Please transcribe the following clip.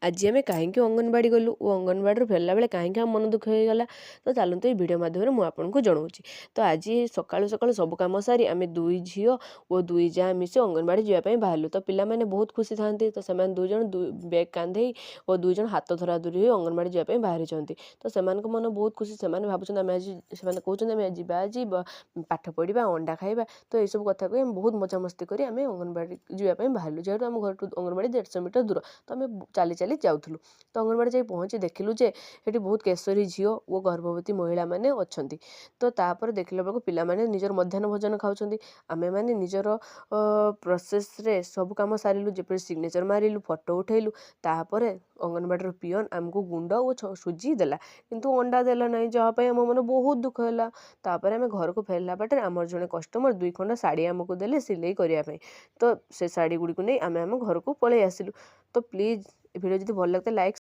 ଆଜି ଆମେ କାହିଁକି ଅଙ୍ଗନବାଡ଼ି ଗଲୁ ଓ ଅଙ୍ଗନବାଡ଼ିରୁ ଫେରିଲା ବେଳେ କାହିଁକି ଆମ ମନ ଦୁଃଖ ହେଇଗଲା, ତ ଚାଲନ୍ତୁ, ଏଇ ଭିଡ଼ିଓ ମାଧ୍ୟମରେ ମୁଁ ଆପଣଙ୍କୁ ଜଣାଉଛି। ତ ଆଜି ସକାଳୁ ସକାଳୁ ସବୁ କାମ ସାରି ଆମେ ଦୁଇ ଝିଅ ଓ ଦୁଇ ଯାଆ ମିଶି ଅଙ୍ଗନବାଡ଼ି ଯିବା ପାଇଁ ବାହାରିଲୁ। ତ ପିଲାମାନେ ବହୁତ ଖୁସି ଥାନ୍ତି। ତ ସେମାନେ ଦୁଇ ଜଣ ବ୍ୟାଗ୍ କାନ୍ଧେଇ ଓ ଦୁଇ ଜଣ ହାତ ଧରାଧରି ହୋଇ ଅଙ୍ଗନବାଡ଼ି ଯିବା ପାଇଁ ବାହାରିଛନ୍ତି। ତ ସେମାନଙ୍କ ମନ ବହୁତ ଖୁସି। ସେମାନେ ଭାବୁଛନ୍ତି ଆମେ ଆଜି, ସେମାନେ କହୁଛନ୍ତି, ଆମେ ଯିବା ଆଜି ପାଠ ପଢ଼ିବା, ଅଣ୍ଡା ଖାଇବା। ତ ଏଇସବୁ କଥା କହି ଆମେ ବହୁତ ମଜାମସ୍ତି କରି ଆମେ ଅଙ୍ଗନବାଡ଼ି ଯିବା ପାଇଁ ବାହାରିଲୁ। ଯେହେତୁ ଆମ ଘରଠୁ ଅଙ୍ଗନବାଡ଼ି 150 ମିଟର ଦୂର, ତ ଆମେ ଚାଲି ଚାଲି ଯାଉଥିଲୁ। ତ ଅଙ୍ଗନବାଡ଼ି ଯାଇ ପହଞ୍ଚି ଦେଖିଲୁ ଯେ ସେଠି ବହୁତ କିଶୋରୀ ଝିଅ ଓ ଗର୍ଭବତୀ ମହିଳାମାନେ ଅଛନ୍ତି। ତ ତାପରେ ଦେଖିଲା ବେଳକୁ ପିଲାମାନେ ନିଜର ମଧ୍ୟାହ୍ନ ଭୋଜନ ଖାଉଛନ୍ତି। ଆମେମାନେ ନିଜର ପ୍ରୋସେସ୍ରେ ସବୁ କାମ ସାରିଲୁ, ଯେପରି ସିଗ୍ନେଚର୍ ମାରିଲୁ, ଫଟୋ ଉଠେଇଲୁ। ତାପରେ ଅଙ୍ଗନବାଡ଼ିର ପିଅନ ଆମକୁ ଗୁଣ୍ଡ ଓ ସୁଜି ଦେଲା, କିନ୍ତୁ ଅଣ୍ଡା ଦେଲା ନାହିଁ, ଯାହା ପାଇଁ ଆମ ମନ ବହୁତ ଦୁଃଖ ହେଲା। ତାପରେ ଆମେ ଘରକୁ ଫେରିଲା ବାଟରେ ଆମର ଜଣେ କଷ୍ଟମର ଦୁଇ ଖଣ୍ଡ ଶାଢ଼ୀ ଆମକୁ ଦେଲେ ସିଲେଇ କରିବା ପାଇଁ। ତ ସେ ଶାଢ଼ୀ ଗୁଡ଼ିକୁ ନେଇ ଆମେ ଆମ ଘରକୁ ପଳେଇ ଆସିଲୁ। ତ ପ୍ଲିଜ୍, ଏ ଭିଡ଼ିଓ ଯଦି ଭଲ ଲାଗିଥାଏ, ଲାଇକ୍